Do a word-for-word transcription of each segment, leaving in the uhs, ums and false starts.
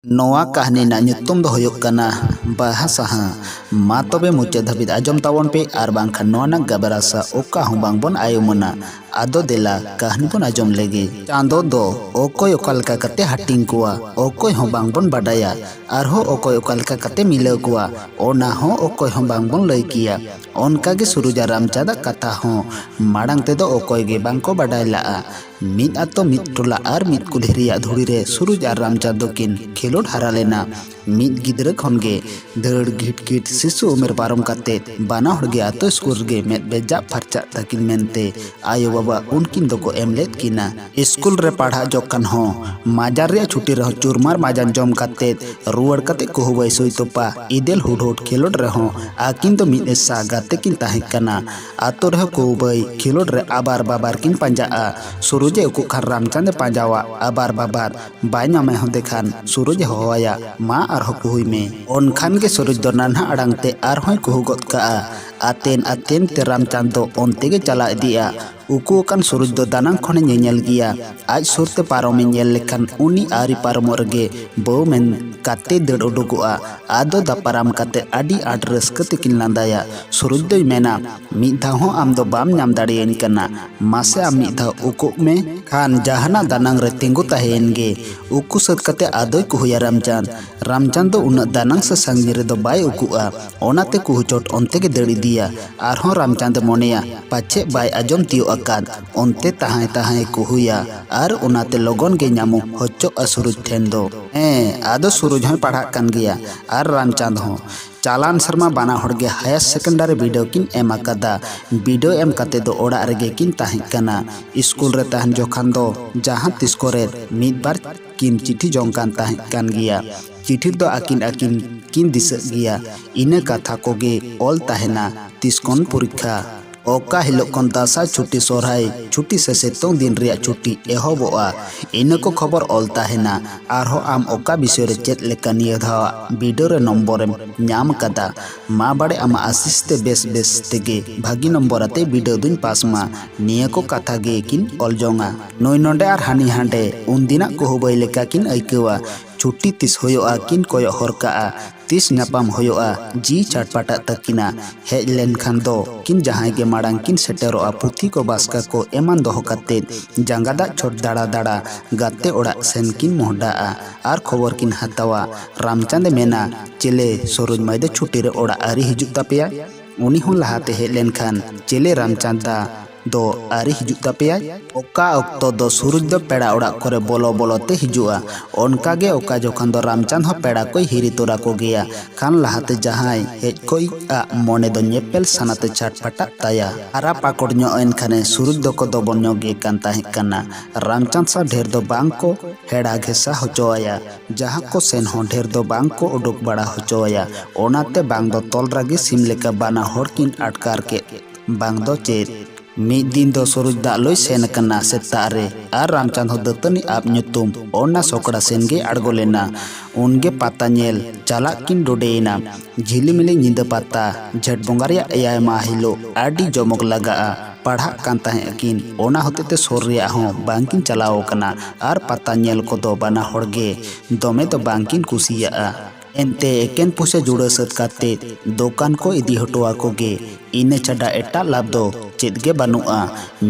ᱱᱚᱣᱟ ᱠᱟᱹᱦᱱᱤ ᱨᱮᱱᱟᱜ ᱧᱩᱛᱩᱢ ᱫᱚ ᱦᱩᱭᱩᱜ ᱠᱟᱱᱟ ᱵᱟᱦᱟ ᱥᱟᱦᱟ᱾ ᱢᱟ ᱛᱚᱵᱮ ᱢᱩᱪᱟᱹᱫ ᱫᱷᱟᱹᱵᱤᱡ ᱟᱸᱡᱚᱢ ᱛᱟᱵᱚᱱ ᱯᱮ, ᱟᱨ ᱵᱟᱝᱠᱷᱟᱱ ᱱᱚᱣᱟ ᱨᱮᱱᱟᱜ ᱜᱟᱵᱨᱟ ᱥᱟ ᱚᱠᱟ ᱦᱚᱸ ᱵᱟᱝᱵᱚᱱ ᱟᱭᱩᱢᱟᱹᱱᱟ᱾ ᱟᱫᱚ ᱫᱮᱞᱟ ᱠᱟᱹᱦᱱᱤ ᱵᱚᱱ ᱟᱸᱡᱚᱢ ᱞᱮᱜᱮ᱾ ᱪᱟᱸᱫᱚ ᱫᱚ ᱚᱠᱚᱭ ᱚᱠᱟ ᱞᱮᱠᱟ ᱠᱟᱛᱮ ᱦᱟᱹᱴᱤᱧ ᱠᱚᱣᱟ, ᱚᱠᱚᱭ ᱦᱚᱸ ᱵᱟᱝᱵᱚᱱ ᱵᱟᱰᱟᱭᱟ᱾ ᱟᱨᱦᱚᱸ ᱚᱠᱚᱭ ᱚᱠᱟ ᱞᱮᱠᱟ ᱠᱟᱛᱮ ᱢᱤᱞᱟᱹᱣ ᱠᱚᱣᱟ, ᱚᱱᱟ ᱦᱚᱸ ᱚᱠᱚᱭ ᱦᱚᱸ ᱵᱟᱝᱵᱚᱱ ᱞᱟᱹᱭ ᱠᱮᱭᱟ᱾ ᱚᱱᱠᱟ ᱜᱮ ᱥᱩᱨᱩᱡ ᱟᱨ ᱨᱟᱢᱪᱟᱸᱫᱟᱜ ᱠᱟᱛᱷᱟ ᱦᱚᱸ ᱢᱟᱲᱟᱝ ᱛᱮᱫᱚ ᱚᱠᱚᱭ ᱜᱮ ᱵᱟᱝᱠᱚ ᱵᱟᱰᱟᱭ ᱞᱟᱜᱼᱟ᱾ ᱢᱤᱫ ᱟᱛᱳ ᱢᱤᱫ ᱴᱚᱞᱟ ᱟᱨ ᱢᱤᱫ ᱠᱩᱞᱦᱤ ᱨᱮᱭᱟᱜ ᱫᱷᱩᱲᱤ ᱨᱮ ᱥᱩᱨᱩᱡ ᱟᱨ ᱨᱟᱢᱪᱟᱸᱫᱽ ᱫᱚᱠᱤᱱ ᱠᱷᱮᱞᱳᱰ ᱦᱟᱨᱟ ᱞᱮᱱᱟ᱾ ᱢᱤᱫ ᱜᱤᱫᱽᱨᱟᱹ ᱠᱷᱚᱱ ᱜᱮ ᱫᱟᱹᱲ ᱜᱷᱤᱴ ᱜᱷᱤᱴ ᱥᱤᱥᱩ ᱩᱢᱮᱨ ᱯᱟᱨᱚᱢ ᱠᱟᱛᱮ ᱵᱟᱱᱟ ᱦᱚᱲ ᱜᱮ ᱟᱛᱳ ᱥᱠᱩᱞ ᱨᱮᱜᱮ ᱢᱮᱫ ᱵᱮᱡᱟᱜ ᱯᱷᱟᱨᱪᱟᱜ ᱛᱟᱹᱠᱤᱱ ᱢᱮᱱᱛᱮ ᱟᱭᱳ ᱵᱟᱵᱟ ᱩᱱᱠᱤᱱ ᱫᱚᱠᱚ ᱮᱢ ᱞᱮᱫ ᱠᱤᱱᱟ᱾ ᱥᱠᱩᱞ ᱨᱮ ᱯᱟᱲᱦᱟᱜ ᱡᱚᱠᱷᱚᱱ ᱦᱚᱸ ᱢᱟᱡᱟᱱ ᱨᱮᱭᱟᱜ ᱪᱷᱩᱴᱤ ᱨᱮᱦᱚᱸ ᱪᱩᱨᱢᱟᱨ ᱢᱟᱡᱟᱱ ᱡᱚᱢ ᱠᱟᱛᱮ ᱨᱩᱣᱟᱹᱲ ᱠᱟᱛᱮ ᱠᱩᱦᱩ ᱵᱟᱹᱭ ᱥᱩᱭ ᱛᱚᱯᱟ ᱤᱫᱮᱞ ᱦᱩᱰᱦᱩᱰ ᱠᱷᱮᱞᱳᱰ ᱨᱮᱦᱚᱸ ᱟᱹᱠᱤᱱ ᱫᱚ ᱢᱤᱫ ᱮᱥᱟ ᱜᱟᱛᱮ ᱠᱤᱱ ᱛᱟᱦᱮᱸ ᱠᱟᱱᱟ᱾ ᱟᱛᱳ ᱨᱮᱦᱚᱸ ᱠᱩᱦᱩ ᱵᱟᱹᱭ ᱠᱷᱮᱞᱳᱰ ᱨᱮ ᱟᱵᱟᱨ ᱵᱟᱵᱟᱨ ᱠᱤᱱ ᱯᱟᱸᱡᱟᱜᱼᱟ᱾ ᱥᱩᱨᱩᱡ ᱮ ᱩᱠᱩᱜ ᱠᱷᱟᱱ ᱨᱟᱢᱪᱟᱸᱫᱽ ᱮ ᱯᱟᱸᱡᱟᱣᱟ ᱟᱵᱟᱨ ᱵᱟᱵᱟᱨ᱾ ᱵᱟᱭ ᱧᱟᱢᱮ ᱦᱚᱸᱫᱮ ᱠᱷᱟᱱ ᱥᱩᱨᱩᱡ ᱮ ᱦᱚᱦᱚᱣᱟᱭᱟ, "ᱢᱟ ᱟᱨᱦᱚᱸ ᱠᱩᱦᱩᱭ ᱢᱮ᱾" ᱚᱱᱠᱷᱟᱱ ᱜᱮ ᱥᱩᱨᱩᱡ ᱫᱚ ᱱᱟᱱᱦᱟ ᱟᱲᱟᱝ ᱛᱮ ᱟᱨᱦᱚᱸᱭ ᱠᱩᱦᱩ ᱜᱚᱫ ᱠᱟᱜᱼᱟ᱾ ᱟᱛᱮᱱ ᱟᱛᱮᱱ ᱛᱮ ᱨᱟᱢᱪᱟᱸᱫᱽ ᱫᱚ ᱚᱱᱛᱮ ᱜᱮ ᱪᱟᱞᱟᱣ ᱤᱫᱤᱜᱼᱟ᱾ ᱩᱠᱩ ᱟᱠᱟᱱ ᱥᱩᱨᱩᱡ ᱫᱚ ᱫᱟᱱᱟᱝ ᱠᱷᱚᱱᱮ ᱧᱮᱧᱮᱞ ᱜᱮᱭᱟ᱾ ᱟᱡ ᱥᱩᱨ ᱛᱮ ᱯᱟᱨᱚᱢᱮ ᱧᱮᱞ ᱞᱮᱠᱷᱟᱱ ᱩᱱᱤ ᱟᱹᱣᱨᱤ ᱯᱟᱨᱚᱢᱚᱜ ᱨᱮᱜᱮ ᱵᱟᱹᱣ ᱢᱮᱱ ᱠᱟᱛᱮ ᱫᱟᱹᱲ ᱩᱰᱩᱠᱚᱜᱼᱟ᱾ ᱟᱫᱚ ᱫᱟᱯᱟᱨᱟᱢ ᱠᱟᱛᱮ ᱟᱹᱰᱤ ᱟᱸᱴ ᱨᱟᱹᱥᱠᱟᱹ ᱛᱮᱠᱤᱱ ᱞᱟᱸᱫᱟᱭᱟ᱾ ᱥᱩᱨᱩᱡ ᱫᱚᱭ ᱢᱮᱱᱟ, "ᱢᱤᱫ ᱫᱷᱟᱣ ᱦᱚᱸ ᱟᱢ ᱫᱚ ᱵᱟᱢ ᱧᱟᱢ ᱫᱟᱲᱮᱭᱟᱹᱧ ᱠᱟᱱᱟ᱾ ᱢᱟᱥᱮ ᱟᱢ ᱢᱤᱫ ᱫᱷᱟᱣ ᱩᱠᱩᱜ ᱢᱮ᱾" ᱠᱷᱟᱱ ᱡᱟᱦᱟᱱᱟᱜ ᱫᱟᱱᱟᱝ ᱨᱮ ᱛᱤᱸᱜᱩ ᱛᱟᱦᱮᱸᱭᱮᱱ ᱜᱮ᱾ ᱩᱠᱩ ᱥᱟᱹᱛ ᱠᱟᱛᱮ ᱟᱫᱚᱭ ᱠᱩᱦᱩᱭᱟ ᱨᱟᱢᱪᱟᱸᱫᱽ᱾ ᱨᱟᱢᱪᱟᱸᱫᱽ ᱫᱚ ᱩᱱᱟᱹᱜ ᱫᱟᱱᱟᱝ ᱥᱮ ᱥᱟᱺᱜᱤᱧ ᱨᱮᱫᱚ ᱵᱟᱭ ᱩᱠᱩᱜᱼᱟ᱾ ᱚᱱᱟᱛᱮ ᱠᱩᱦᱩ ᱪᱚᱴ ᱚᱱᱛᱮ ᱜᱮ ᱫᱟᱹᱲ ᱤᱫᱤᱭᱟ᱾ ᱟᱨᱦᱚᱸ ᱨᱟᱢᱪᱟᱸᱫᱽ ᱮ ᱢᱚᱱᱮᱭᱟ, ᱯᱟᱪᱷᱮ ᱵᱟᱭ ᱟᱸᱡᱚᱢ ᱛᱤᱭᱳᱜ ᱟᱠᱟᱫ᱾ ᱚᱱᱛᱮ ᱛᱟᱦᱟᱸᱭ ᱛᱟᱦᱟᱸᱭ ᱠᱩᱦᱩᱭᱟ ᱟᱨ ᱚᱱᱟᱛᱮ ᱞᱚᱜᱚᱱ ᱜᱮ ᱧᱟᱢᱚᱜ ᱦᱚᱪᱚᱜᱼᱟ ᱥᱩᱨᱩᱡ ᱴᱷᱮᱱ ᱫᱚ᱾ ᱦᱮᱸ, ᱟᱫᱚ ᱥᱩᱨᱩᱡ ᱦᱚᱸᱭ ᱯᱟᱲᱦᱟᱜ ᱠᱟᱱ ᱜᱮᱭᱟ ᱟᱨ ᱨᱟᱢᱪᱟᱸᱫᱽ ᱦᱚᱸ᱾ ᱪᱟᱞᱟᱱ ᱥᱮᱨᱢᱟ ᱵᱟᱱᱟ ᱦᱚᱲ ᱜᱮ ᱦᱟᱭᱟᱨ ᱥᱮᱠᱮᱱᱰᱟᱨᱤ ᱵᱤᱰᱟᱹᱣ ᱠᱤᱱ ᱮᱢ ᱟᱠᱟᱫᱟ᱾ ᱵᱤᱰᱟᱹᱣ ᱮᱢ ᱠᱟᱛᱮ ᱫᱚ ᱚᱲᱟᱜ ᱨᱮᱜᱮ ᱠᱤᱱ ᱛᱟᱦᱮᱸ ᱠᱟᱱᱟ᱾ ᱥᱠᱩᱞ ᱨᱮ ᱛᱟᱦᱮᱱ ᱡᱚᱠᱷᱟᱱ ᱫᱚ ᱡᱟᱦᱟᱸ ᱛᱤᱥ ᱠᱚᱨᱮ ᱢᱤᱫ ᱵᱟᱨ ᱠᱤᱱ ᱪᱤᱴᱷᱤ ᱡᱚᱝ ᱠᱟᱱ ᱛᱟᱦᱮᱸ ᱠᱟᱱ ᱜᱮᱭᱟ᱾ ᱪᱤᱴᱷᱤ ᱨᱮᱫᱚ ᱟᱹᱠᱤᱱ ᱟᱹᱠᱤᱱ ᱠᱤᱱ ᱫᱤᱥᱟᱹᱜ ᱜᱮᱭᱟ᱾ ᱤᱱᱟᱹ ᱠᱟᱛᱷᱟ ᱠᱚᱜᱮ ᱚᱞ ᱛᱟᱦᱮᱱᱟ᱾ ᱛᱤᱥ ᱠᱷᱚᱱ ᱯᱚᱨᱤᱠᱠᱷᱟ, ᱚᱠᱟ ᱦᱤᱞᱳᱜ ᱠᱷᱚᱱ ᱫᱟᱸᱥᱟᱭ ᱪᱷᱩᱴᱤ, ᱥᱚᱨᱦᱟᱭ ᱪᱷᱩᱴᱤ ᱥᱮ ᱥᱤᱛᱩᱝ ᱫᱤᱱ ᱨᱮᱭᱟᱜ ᱪᱷᱩᱴᱤ ᱮᱦᱚᱵᱚᱜᱼᱟ, ᱤᱱᱟᱹ ᱠᱚ ᱠᱷᱚᱵᱚᱨ ᱚᱞ ᱛᱟᱦᱮᱱᱟ᱾ ᱟᱨᱦᱚᱸ ᱟᱢ ᱚᱠᱟ ᱵᱤᱥᱚᱭ ᱨᱮ ᱪᱮᱫ ᱞᱮᱠᱟ ᱱᱤᱭᱟᱹ ᱫᱷᱟᱣᱟᱜ ᱵᱤᱰᱟᱹᱣ ᱨᱮ ᱱᱚᱢᱵᱚᱨᱮᱢ ᱧᱟᱢ ᱠᱟᱫᱟ, ᱢᱟ ᱵᱟᱲᱮ ᱟᱢᱟᱜ ᱟᱥᱤᱥ ᱛᱮ ᱵᱮᱥ ᱵᱮᱥ ᱛᱮᱜᱮ ᱵᱷᱟᱹᱜᱤ ᱱᱚᱢᱵᱚᱨ ᱟᱛᱮ ᱵᱤᱰᱟᱹᱣ ᱫᱩᱧ ᱯᱟᱥ ᱢᱟ᱾ ᱱᱤᱭᱟᱹ ᱠᱚ ᱠᱟᱛᱷᱟ ᱜᱮ ᱠᱤᱱ ᱚᱞ ᱡᱚᱝᱟ᱾ ᱱᱩᱭ ᱱᱚᱰᱮ ᱟᱨ ᱦᱟᱹᱱᱤ ᱦᱟᱸᱰᱮ ᱩᱱᱫᱤᱱᱟᱜ ᱠᱩᱦᱩᱵᱟᱹᱭ ᱞᱮᱠᱟ ᱠᱤᱱ ᱟᱹᱭᱠᱟᱹᱣᱟ᱾ ᱪᱷᱩᱴᱤ ᱛᱤᱥ ᱦᱩᱭᱩᱜᱼᱟ ᱠᱤᱱ ᱠᱚᱭᱚᱜ ᱦᱚᱨ ᱠᱟᱜᱼᱟ, ᱛᱤᱥ ᱧᱟᱯᱟᱢ ᱦᱩᱭᱩᱜᱼᱟ ᱡᱤᱣᱤ ᱪᱷᱟᱴᱯᱟᱴᱟᱜ ᱛᱟᱹᱠᱤᱱᱟ᱾ ᱦᱮᱡ ᱞᱮᱱᱠᱷᱟᱱ ᱫᱚ ᱠᱤᱱ ᱡᱟᱦᱟᱸᱭ ᱜᱮ ᱢᱟᱲᱟᱝ ᱠᱤᱱ ᱥᱮᱴᱮᱨᱚᱜᱼᱟ, ᱯᱩᱛᱷᱤ ᱠᱚ ᱵᱟᱥᱠᱟ ᱠᱚ ᱮᱢᱟᱱ ᱫᱚᱦᱚ ᱠᱟᱛᱮᱫ ᱡᱟᱸᱜᱟ ᱫᱟᱜ ᱪᱷᱚᱴ ᱫᱟᱬᱟ ᱫᱟᱬᱟ ᱜᱟᱛᱮ ᱚᱲᱟᱜ ᱥᱮᱱ ᱠᱤᱱ ᱢᱚᱦᱰᱟᱜᱼᱟ ᱟᱨ ᱠᱷᱚᱵᱚᱨ ᱠᱤᱱ ᱦᱟᱛᱟᱣᱟ᱾ ᱨᱟᱢᱪᱟᱸᱫᱽ ᱮ ᱢᱮᱱᱟ, "ᱪᱮᱞᱮ, ᱥᱩᱨᱩᱡᱽ ᱢᱟᱹᱭ ᱫᱚ ᱪᱷᱩᱴᱤ ᱨᱮ ᱚᱲᱟᱜ ᱟᱹᱣᱨᱤ ᱦᱤᱡᱩᱜ ᱛᱟᱯᱮᱭᱟ?" ᱩᱱᱤ ᱦᱚᱸ ᱞᱟᱦᱟᱛᱮ ᱦᱮᱡ ᱞᱮᱱᱠᱷᱟᱱ, "ᱪᱮᱞᱮ, ᱨᱟᱢᱪᱟᱸᱫᱽ ᱫᱟ ᱫᱚ ᱟᱹᱣᱨᱤ ᱦᱤᱡᱩᱜ ᱛᱟᱯᱮᱭᱟᱭ?" ᱚᱠᱟ ᱚᱠᱛᱚ ᱫᱚ ᱥᱩᱨᱩᱡᱽ ᱫᱚ ᱯᱮᱲᱟ ᱚᱲᱟᱜ ᱠᱚᱨᱮ ᱵᱚᱞᱚ ᱵᱚᱞᱚ ᱛᱮ ᱦᱤᱡᱩᱜᱼᱟ, ᱚᱱᱠᱟ ᱜᱮ ᱚᱠᱟ ᱡᱚᱠᱷᱚᱱ ᱫᱚ ᱨᱟᱢᱪᱟᱸᱫᱽ ᱦᱚᱸ ᱯᱮᱲᱟ ᱠᱚᱭ ᱦᱤᱨᱤ ᱛᱚᱨᱟ ᱠᱚᱜᱮᱭᱟ᱾ ᱠᱷᱟᱱ ᱞᱟᱦᱟᱛᱮ ᱡᱟᱦᱟᱸᱭ ᱦᱮᱡ ᱠᱚᱭ ᱟᱜ ᱢᱚᱱᱮ ᱫᱚ ᱧᱮᱯᱮᱞ ᱥᱟᱱᱟᱛᱮ ᱪᱷᱟᱴᱯᱟᱴᱟᱜ ᱛᱟᱭᱟ᱾ ᱦᱟᱨᱟ ᱯᱟᱠᱚᱲ ᱧᱚᱜ ᱮᱱ ᱠᱷᱟᱱᱮ ᱥᱩᱨᱩᱡᱽ ᱫᱚᱠᱚ ᱫᱚᱵᱚᱱ ᱧᱚᱜ ᱜᱮ ᱠᱟᱱ ᱛᱟᱦᱮᱸ ᱠᱟᱱᱟ᱾ ᱨᱟᱢᱪᱟᱸᱫᱽ ᱥᱟᱶ ᱰᱷᱮᱨ ᱫᱚ ᱵᱟᱝ ᱠᱚ ᱦᱮᱲᱟ ᱜᱷᱮᱥᱟ ᱦᱚᱪᱚ ᱟᱭᱟ᱾ ᱡᱟᱦᱟᱸ ᱠᱚ ᱥᱮᱱ ᱦᱚᱸ ᱰᱷᱮᱨ ᱫᱚ ᱵᱟᱝ ᱠᱚ ᱩᱰᱩᱠ ᱵᱟᱲᱟ ᱦᱚᱪᱚ ᱟᱭᱟ᱾ ᱚᱱᱟᱛᱮ ᱵᱟᱝ ᱫᱚ ᱛᱚᱞ ᱨᱟᱹᱜᱤ ᱥᱤᱢ ᱞᱮᱠᱟ ᱵᱟᱱᱟ ᱦᱚᱲ ᱠᱤᱱ ᱟᱴᱠᱟᱨ ᱠᱮᱫ, ᱵᱟᱝ ᱫᱚ ᱪᱮᱫ᱾ ᱢᱤᱫ ᱫᱤᱱ ᱫᱚ ᱥᱩᱨᱩᱡᱽ ᱫᱟᱜ ᱞᱩᱭ ᱥᱮᱱ ᱟᱠᱟᱱᱟ ᱥᱮᱛᱟᱜ ᱨᱮ, ᱟᱨ ᱨᱟᱢᱪᱟᱸᱫᱽ ᱦᱚᱸ ᱫᱟᱹᱛᱟᱹᱱᱤ ᱟᱵ ᱧᱩᱛᱩᱢ ᱚᱱᱟ ᱥᱚᱠᱲᱟ ᱥᱮᱱ ᱜᱮ ᱟᱬᱜᱚ ᱞᱮᱱᱟ᱾ ᱩᱱᱜᱮ ᱯᱟᱛᱟ ᱧᱮᱞ ᱪᱟᱞᱟᱜ ᱠᱤᱱ ᱰᱚᱰᱮᱭᱮᱱᱟ᱾ ᱡᱷᱤᱞᱤᱢᱤᱞᱤ ᱧᱤᱫᱟᱹ ᱯᱟᱛᱟ, ᱡᱷᱮᱸᱴ ᱵᱚᱸᱜᱟ ᱨᱮᱭᱟᱜ ᱮᱭᱟᱭ ᱢᱟᱦᱟ ᱦᱤᱞᱳᱜ ᱟᱹᱰᱤ ᱡᱚᱢᱚᱠ ᱞᱟᱜᱟᱜᱼᱟ᱾ ᱯᱟᱲᱦᱟᱜ ᱠᱟᱱ ᱛᱟᱦᱮᱸ ᱟᱹᱠᱤᱱ, ᱚᱱᱟ ᱦᱚᱛᱮᱛᱮ ᱥᱩᱨ ᱨᱮᱭᱟᱜ ᱦᱚᱸ ᱵᱟᱝᱠᱤᱱ ᱪᱟᱞᱟᱣ ᱟᱠᱟᱱᱟ᱾ ᱟᱨ ᱯᱟᱛᱟ ᱧᱮᱞ ᱠᱚᱫᱚ ᱵᱟᱱᱟ ᱦᱚᱲ ᱜᱮ ᱫᱚᱢᱮ ᱫᱚ ᱵᱟᱝᱠᱤᱱ ᱠᱩᱥᱤᱭᱟᱜᱼᱟ᱾ ᱮᱱᱛᱮ ᱮᱠᱮᱱ ᱯᱩᱭᱥᱟᱹ ᱡᱩᱲᱟᱹ ᱥᱟᱹᱛ ᱠᱟᱛᱮ ᱫᱚᱠᱟᱱ ᱠᱚ ᱤᱫᱤ ᱦᱚᱴᱚ ᱟᱠᱚ ᱜᱮ, ᱤᱱᱟᱹ ᱪᱷᱟᱰᱟ ᱮᱴᱟᱜ ᱞᱟᱵᱷ ᱫᱚ ᱪᱮᱫ ᱜᱮ ᱵᱟᱹᱱᱩᱜᱼᱟ᱾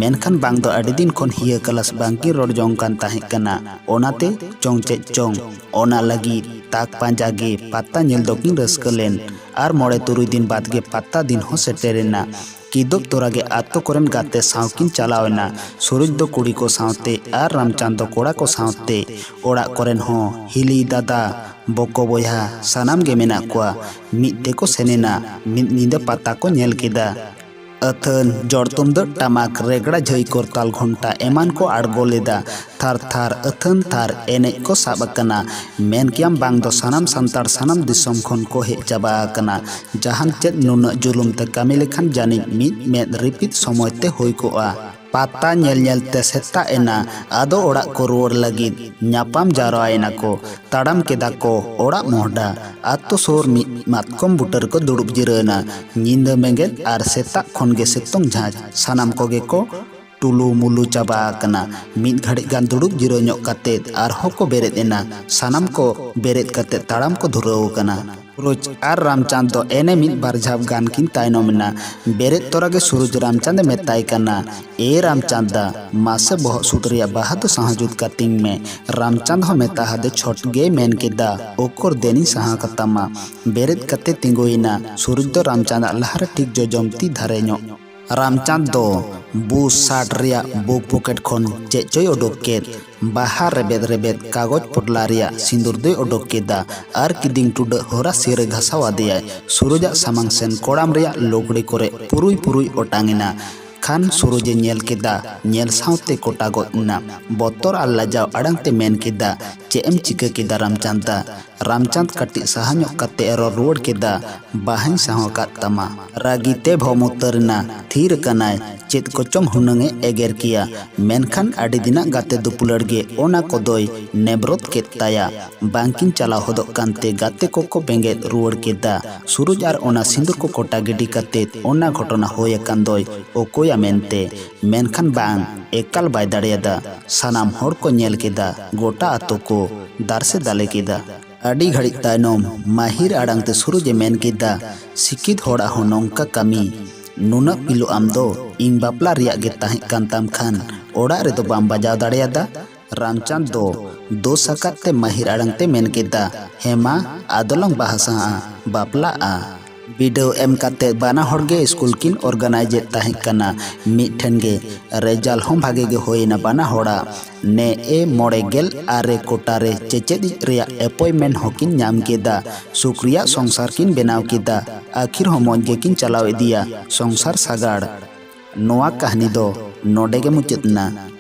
ᱢᱮᱱᱠᱷᱟᱱ ᱵᱟᱝ ᱫᱚ ᱟᱹᱰᱤ ᱫᱤᱱ ᱠᱷᱚᱱ ᱦᱤᱭᱟᱹ ᱠᱟᱞᱟᱥ ᱵᱟᱝᱠᱤᱱ ᱨᱚᱲ ᱡᱚᱝ ᱠᱟᱱ ᱛᱟᱦᱮᱸ ᱠᱟᱱᱟ, ᱚᱱᱟᱛᱮ ᱪᱚᱝ ᱪᱮᱫ ᱪᱚᱝ ᱚᱱᱟ ᱞᱟᱹᱜᱤᱫ ᱛᱟᱠ ᱯᱟᱸᱡᱟ ᱜᱮ ᱯᱟᱛᱟ ᱧᱮᱞ ᱫᱚᱠᱤᱱ ᱨᱟᱹᱥᱠᱟᱹ ᱞᱮᱱ᱾ ᱟᱨ ᱢᱚᱬᱮ ᱛᱩᱨᱩᱭ ᱫᱤᱱ ᱵᱟᱫᱽ ᱜᱮ ᱯᱟᱛᱟ ᱫᱤᱱ ᱦᱚᱸ ᱥᱮᱴᱮᱨᱮᱱᱟ᱾ ᱠᱤᱫᱩᱵ ᱛᱚᱨᱟ ᱜᱮ ᱟᱛᱳ ᱠᱚᱨᱮᱱ ᱜᱟᱛᱮ ᱥᱟᱶ ᱠᱤᱱ ᱪᱟᱞᱟᱣ ᱮᱱᱟ᱾ ᱥᱩᱨᱩᱡᱽ ᱫᱚ ᱠᱩᱲᱤ ᱠᱚ ᱥᱟᱶᱛᱮ ᱟᱨ ᱨᱟᱢᱪᱟᱸᱫᱽ ᱫᱚ ᱠᱚᱲᱟ ᱠᱚ ᱥᱟᱶᱛᱮ᱾ ᱚᱲᱟᱜ ᱠᱚᱨᱮᱱ ᱦᱚᱸ ᱦᱤᱞᱤ, ᱫᱟᱫᱟ, ᱵᱚᱠᱚ, ᱵᱚᱭᱦᱟ ᱥᱟᱱᱟᱢ ᱜᱮ ᱢᱮᱱᱟᱜ ᱠᱚᱣᱟ᱾ ᱢᱤᱫ ᱛᱮᱠᱚ ᱥᱮᱱ ᱮᱱᱟ᱾ ᱢᱤᱫ ᱧᱤᱫᱟᱹ ᱯᱟᱛᱟ ᱠᱚ ᱧᱮᱞ ᱠᱮᱫᱟ᱾ ᱟᱹᱛᱷᱟᱹᱱ ᱡᱚᱲ ᱛᱩᱢᱫᱟᱹᱜ ᱴᱟᱢᱟᱠ, ᱨᱮᱜᱽᱲᱟ, ᱡᱷᱟᱹᱭ, ᱠᱚᱨᱛᱟᱞ, ᱜᱷᱚᱱᱴᱟ ᱮᱢᱟᱱ ᱠᱚ ᱟᱬᱜᱚ ᱞᱮᱫᱟ᱾ ᱛᱷᱟᱨ ᱛᱷᱟᱨ ᱟᱹᱛᱷᱟᱹᱱ ᱛᱷᱟᱨ ᱮᱱᱮᱡ ᱠᱚ ᱥᱟᱵ ᱟᱠᱟᱱᱟ᱾ ᱢᱮᱱ ᱠᱮᱭᱟᱢ ᱵᱟᱝ ᱫᱚ ᱥᱟᱱᱟᱢ ᱥᱟᱱᱛᱟᱲ ᱥᱟᱱᱟᱢ ᱫᱤᱥᱚᱢ ᱠᱷᱚᱱ ᱠᱚ ᱦᱮᱡ ᱪᱟᱵᱟ ᱟᱠᱟᱱᱟ᱾ ᱡᱟᱦᱟᱱ ᱪᱮᱫ ᱱᱩᱱᱟᱹᱜ ᱡᱩᱞᱩᱢ ᱛᱮ ᱠᱟᱹᱢᱤ ᱞᱮᱠᱷᱟᱱ ᱡᱟᱹᱱᱤᱡ ᱢᱤᱫ ᱢᱮᱫ ᱨᱤᱯᱤᱫ ᱥᱚᱢᱚᱭ ᱛᱮ ᱦᱩᱭ ᱠᱚᱜᱼᱟ᱾ ᱯᱟᱛᱟ ᱧᱮᱞ ᱧᱮᱞ ᱛᱮ ᱥᱮᱛᱟᱜ ᱮᱱᱟ᱾ ᱟᱫᱚ ᱚᱲᱟᱜ ᱠᱚ ᱨᱩᱣᱟᱹᱲ ᱞᱟᱹᱜᱤᱫ ᱧᱟᱯᱟᱢ ᱡᱟᱣᱨᱟᱭᱮᱱᱟ ᱠᱚ᱾ ᱛᱟᱲᱟᱢ ᱠᱮᱫᱟ ᱠᱚ ᱚᱲᱟᱜ ᱢᱚᱦᱰᱟ᱾ ᱟᱛᱳ ᱥᱩᱨ ᱢᱤᱫ ᱢᱟᱛᱠᱚᱢ ᱵᱩᱴᱟᱹ ᱨᱮᱠᱚ ᱫᱩᱲᱩᱵ ᱡᱤᱨᱟᱹᱣ ᱮᱱᱟ᱾ ᱧᱤᱫᱟᱹ ᱵᱮᱸᱜᱮᱫ ᱟᱨ ᱥᱮᱛᱟᱜ ᱠᱷᱚᱱ ᱜᱮ ᱥᱤᱛᱩᱝ ᱡᱷᱟᱸᱡ᱾ ᱥᱟᱱᱟᱢ ᱠᱚᱜᱮ ᱠᱚ ᱴᱩᱞᱩ ᱢᱩᱞᱩ ᱪᱟᱵᱟ ᱟᱠᱟᱱᱟ᱾ ᱢᱤᱫ ᱜᱷᱟᱹᱲᱤᱡ ᱜᱟᱱ ᱫᱩᱲᱩᱵ ᱡᱤᱨᱟᱹᱣ ᱧᱚᱜ ᱠᱟᱛᱮᱫ ᱟᱨᱦᱚᱸ ᱠᱚ ᱵᱮᱨᱮᱫ ᱮᱱᱟ᱾ ᱥᱟᱱᱟᱢ ᱠᱚ ᱵᱮᱨᱮᱫ ᱠᱟᱛᱮᱫ ᱛᱟᱲᱟᱢ ᱠᱚ ᱫᱷᱩᱨᱟᱹᱣ ᱟᱠᱟᱱᱟ᱾ ᱥᱩᱨᱩᱡᱽ ᱟᱨ ᱨᱟᱢᱪᱟᱸᱫᱽ ᱫᱚ ᱮᱱᱮ ᱢᱤᱫ ᱵᱟᱨ ᱡᱷᱟᱯ ᱜᱟᱱ ᱠᱤᱱ ᱛᱟᱭᱱᱚᱢ ᱮᱱᱟ᱾ ᱵᱮᱨᱮᱫ ᱛᱚᱨᱟ ᱜᱮ ᱥᱩᱨᱩᱡᱽ ᱨᱟᱢᱪᱟᱸᱫᱽ ᱮ ᱢᱮᱛᱟᱭ ᱠᱟᱱᱟ, "ᱮ ᱨᱟᱢᱪᱟᱸᱫᱽ ᱫᱟ, ᱢᱟᱥᱮ ᱵᱚᱦᱚᱜ ᱥᱩᱫ ᱨᱮᱭᱟᱜ ᱵᱟᱦᱟ ᱫᱚ ᱥᱟᱦᱟ ᱡᱩᱛ ᱠᱟᱹᱛᱤᱧ ᱢᱮ᱾" ᱨᱟᱢᱪᱟᱸᱫᱽ ᱦᱚᱸ ᱢᱮᱛᱟ ᱦᱟᱫᱮ ᱪᱷᱚᱴ ᱜᱮᱭ ᱢᱮᱱ ᱠᱮᱫᱟ, "ᱳᱠᱳᱨ ᱫᱮᱱᱤᱧ ᱥᱟᱦᱟ ᱠᱟᱛᱟᱢᱟ᱾" ᱵᱮᱨᱮᱫ ᱠᱟᱛᱮ ᱛᱤᱸᱜᱩᱭᱮᱱᱟ᱾ ᱥᱩᱨᱩᱡᱽ ᱫᱚ ᱨᱟᱢᱪᱟᱸᱫᱽ ᱟᱜ ᱞᱟᱦᱟᱨᱮ ᱴᱷᱤᱠ ᱡᱚᱡᱚᱢ ᱛᱤ ᱫᱷᱟᱨᱮ ᱧᱚᱜ᱾ ᱨᱟᱢᱪᱟᱸᱫᱽ ᱫᱚ ᱵᱩ ᱥᱟᱨᱴ ᱨᱮᱭᱟᱜ ᱵᱩᱠ ᱯᱚᱠᱮᱴ ᱠᱷᱚᱱ ᱪᱮᱫ ᱪᱚᱭ ᱚᱰᱚᱠ ᱠᱮᱫ᱾ ᱵᱟᱦᱟ ᱨᱮᱵᱮᱫ ᱨᱮᱵᱮᱫ ᱠᱟᱜᱚᱡᱽ ᱯᱚᱴᱞᱟ ᱨᱮᱭᱟᱜ ᱥᱤᱸᱫᱩᱨ ᱫᱚᱭ ᱚᱰᱚᱠ ᱠᱮᱫᱟ ᱟᱨ ᱠᱤᱫᱤᱧ ᱴᱩᱰᱟᱹᱜ ᱦᱚᱨᱟ ᱥᱤᱨᱮ ᱜᱷᱟᱥᱟᱣ ᱟᱫᱮᱭᱟᱭ᱾ ᱥᱩᱨᱩᱡᱟᱜ ᱥᱟᱢᱟᱝ ᱥᱮᱱ ᱠᱚᱲᱟᱢ ᱨᱮᱭᱟᱜ ᱞᱩᱜᱽᱲᱤ ᱠᱚᱨᱮ ᱯᱩᱨᱩᱭ ᱯᱩᱨᱩᱭ ᱚᱴᱟᱝ ᱮᱱᱟ᱾ ᱠᱷᱟᱱ ᱥᱩᱨᱩᱡᱮ ᱧᱮᱞ ᱠᱮᱫᱟ, ᱧᱮᱞ ᱥᱟᱶᱛᱮ ᱠᱚᱴᱟ ᱜᱚᱫ ᱮᱱᱟ᱾ ᱵᱚᱛᱚᱨ ᱟᱨ ᱞᱟᱡᱟᱣ ᱟᱲᱟᱝ ᱛᱮ ᱢᱮᱱ ᱠᱮᱫᱟ, "ᱪᱮᱫ ᱮᱢ ᱪᱤᱠᱟᱹ ᱠᱮᱫᱟ ᱨᱟᱢᱪᱟᱸᱫᱽ ᱫᱟ?" ᱨᱟᱢᱪᱟᱸᱫᱽ ᱠᱟᱹᱴᱤᱡ ᱥᱟᱦᱟ ᱧᱚᱜ ᱠᱟᱛᱮ ᱮ ᱨᱚᱲ ᱨᱩᱣᱟᱹᱲ ᱠᱮᱫᱟ, "ᱵᱟᱦᱟᱧ ᱥᱟᱦᱚ ᱠᱟᱫ ᱛᱟᱢᱟ᱾" ᱨᱟᱹᱜᱤ ᱛᱮ ᱵᱷᱚᱢ ᱩᱛᱟᱹᱨ ᱮᱱᱟ᱾ ᱛᱷᱤᱨ ᱟᱠᱟᱱᱟᱭ᱾ ᱪᱮᱫ ᱠᱚᱪᱚᱝ ᱦᱩᱱᱟᱹᱝ ᱮ ᱮᱜᱮᱨ ᱠᱮᱭᱟ, ᱢᱮᱱᱠᱷᱟᱱ ᱟᱹᱰᱤ ᱫᱤᱱᱟᱜ ᱜᱟᱛᱮ ᱫᱩᱯᱩᱞᱟᱹᱲ ᱜᱮ ᱚᱱᱟ ᱠᱚᱫᱚᱭ ᱱᱮᱵᱨᱚᱛ ᱠᱮᱫ ᱛᱟᱭᱟ᱾ ᱵᱟᱝᱠᱤᱱ ᱪᱟᱞᱟᱣ ᱦᱚᱫᱚᱜ ᱠᱟᱱᱛᱮ ᱜᱟᱛᱮ ᱠᱚᱠᱚ ᱵᱮᱸᱜᱮᱫ ᱨᱩᱣᱟᱹᱲ ᱠᱮᱫᱟ᱾ ᱥᱩᱨᱩᱡᱽ ᱟᱨ ᱚᱱᱟ ᱥᱤᱸᱫᱩᱨ ᱠᱚ ᱠᱚᱴᱟ ᱜᱤᱰᱤ ᱠᱟᱛᱮ ᱚᱱᱟ ᱜᱷᱚᱴᱚᱱᱟ ᱦᱩᱭ ᱟᱠᱟᱱ ᱫᱚᱭ ᱚᱠᱚᱭᱟ ᱢᱮᱱᱛᱮ, ᱢᱮᱱᱠᱷᱟᱱ ᱵᱟᱝ, ᱮᱠᱟᱞ ᱵᱟᱭ ᱫᱟᱲᱮᱭᱟᱫᱟ᱾ ᱥᱟᱱᱟᱢ ᱦᱚᱲ ᱠᱚ ᱧᱮᱞ ᱠᱮᱫᱟ, ᱜᱚᱴᱟ ᱟᱛᱳ ᱠᱚ ᱫᱟᱨᱥᱮ ᱫᱟᱞᱮ ᱠᱮᱫᱟ᱾ ᱟᱹᱰᱤ ᱜᱷᱟᱹᱲᱤᱡ ᱛᱟᱭᱱᱚᱢ ᱢᱟᱹᱦᱤᱨ ᱟᱲᱟᱝ ᱛᱮ ᱥᱩᱨᱩᱡᱽ ᱮ ᱢᱮᱱ ᱠᱮᱫᱟ, "ᱥᱤᱠᱷᱤᱛ ᱦᱚᱲᱟᱜ ᱦᱚᱸ ᱱᱚᱝᱠᱟ ᱠᱟᱹᱢᱤ? ᱱᱩᱱᱟᱹᱜ ᱯᱤᱞᱚᱜ ᱟᱢ ᱫᱚ? ᱤᱧ ᱵᱟᱯᱞᱟ ᱨᱮᱭᱟᱜ ᱜᱮ ᱛᱟᱦᱮᱸ ᱠᱟᱱ ᱛᱟᱢ ᱠᱷᱟᱱ ᱚᱲᱟᱜ ᱨᱮᱫᱚ ᱵᱟᱢ ᱵᱟᱡᱟᱣ ᱫᱟᱲᱮᱭᱟᱫᱟ?" ᱨᱟᱢᱪᱟᱸᱫᱽ ᱫᱚ ᱫᱳᱥ ᱟᱠᱟᱫ ᱛᱮ ᱢᱟᱹᱦᱤᱨ ᱟᱲᱟᱝ ᱛᱮ ᱢᱮᱱ ᱠᱮᱫᱟ, "ᱦᱮᱸ ᱢᱟ, ᱟᱫᱚᱞᱟᱝ ᱵᱟᱦᱟ ᱥᱟᱦᱟᱜᱼᱟ, ᱵᱟᱯᱞᱟᱜᱼᱟ᱾" ᱵᱤᱰᱟᱹᱣ ᱮᱢ ᱠᱟᱛᱮ ᱵᱟᱱᱟ ᱦᱚᱲ ᱜᱮ ᱥᱠᱩᱞ ᱠᱤᱱ ᱚᱨᱜᱟᱱᱟᱭᱤᱡᱽ ᱮᱫ ᱛᱟᱦᱮᱸ ᱠᱟᱱᱟ᱾ ᱢᱤᱫ ᱴᱷᱮᱱ ᱜᱮ ᱨᱮᱡᱟᱞ ᱦᱚᱸ ᱵᱷᱟᱜᱮ ᱜᱮ ᱦᱩᱭ ᱮᱱᱟ ᱵᱟᱱᱟ ᱦᱚᱲᱟᱜ᱾ ᱱᱮ ᱮ ᱢᱚᱬᱮ ᱜᱮᱞ ᱟᱨᱮ ᱠᱚᱴᱟ ᱨᱮ ᱪᱮᱪᱮᱫ ᱨᱮᱭᱟᱜ ᱮᱯᱚᱭᱢᱮᱱᱴ ᱦᱚᱸᱠᱤᱱ ᱧᱟᱢ ᱠᱮᱫᱟ᱾ ᱥᱩᱠ ᱨᱮᱭᱟᱜ ᱥᱚᱝᱥᱟᱨ ᱠᱤᱱ ᱵᱮᱱᱟᱣ ᱠᱮᱫᱟ᱾ ᱟᱹᱠᱷᱤᱨ ᱦᱚᱸ ᱢᱚᱡᱽ ᱜᱮᱠᱤᱱ ᱪᱟᱞᱟᱣ ᱤᱫᱤᱭᱟ ᱥᱚᱝᱥᱟᱨ ᱥᱟᱜᱟᱲ᱾ ᱱᱚᱣᱟ ᱠᱟᱹᱦᱱᱤ ᱫᱚ ᱱᱚᱰᱮ ᱜᱮ ᱢᱩᱪᱟᱹᱫ ᱮᱱᱟ᱾